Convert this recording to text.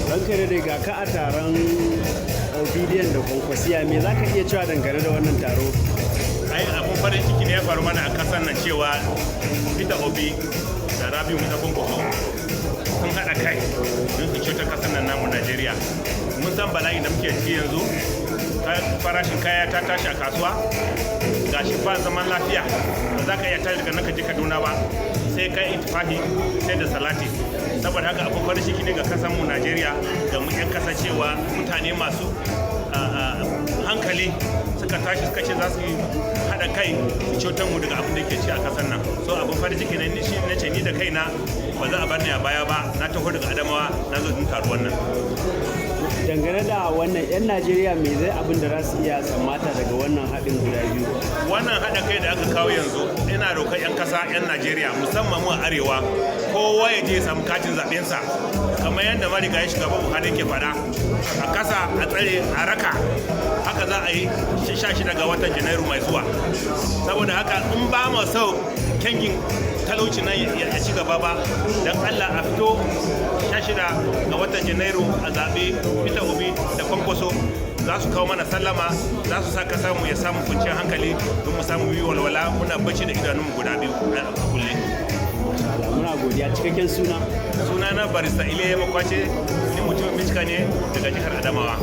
Ranka da ga ka a taron Obidient da Kwankwasiya, me za ka iya cewa dangane da wannan taro? Ai abun farin ciki ne ya faru mana a kasar nan cewa Peter Obi da Rabiu Musa Kwankwaso sun haɗa kai don su ceto kasar nan namu Najeriya. Mun san bala'in da muke ciki yanzu, farashin kaya ta tashi a kasuwa, gashi ba zaman lafiya, ba za ka iya tashi daga nan ka je Kaduna ba sai kai ittifahi sai da salati. Saboda haka abun farin ciki ne ga kasar mu Najeriya da mu 'yan kasa cewa mutane masu hankali suka tashi suka ce za su haɗa kai su ceton mu daga abin da ke ci a kasar nan. So abin farin ciki ne ni shi na ce ni da kaina ba za a bar ni a baya ba, na taho daga Adamawa na zo din taruwan nan. Dangane da wannan, 'yan Najeriya me zai abin da za su iya tsammata daga wannan haɗin guda biyu? Wannan haɗa kai da aka kawo yanzu, ina roƙar 'yan kasa, 'yan Najeriya, musamman mu a arewa, kowa ya je ya samu katin zaɓensa kamar yadda marigayi shugaba Buhari ke faɗa, a kasa a tsare a raka. Haka za a yi 16 ga watan Janairu mai zuwa. Saboda haka in ba mu so kangin talauci nan ya ci gaba ba, don Allah a fito 16 ga watan Janairu a zaɓe Peter Obi da Kwankwaso. Za su kawo mana sallama, za su sa kasa mu ya samu kwanciyar hankali don mu samu yi walwala, muna bacci da idanunmu guda biyu a kulle. Muna godiya. Cikakken suna? Sunana Barista Iliya Makwace, ni mutumin Michika ne daga jihar Adamawa.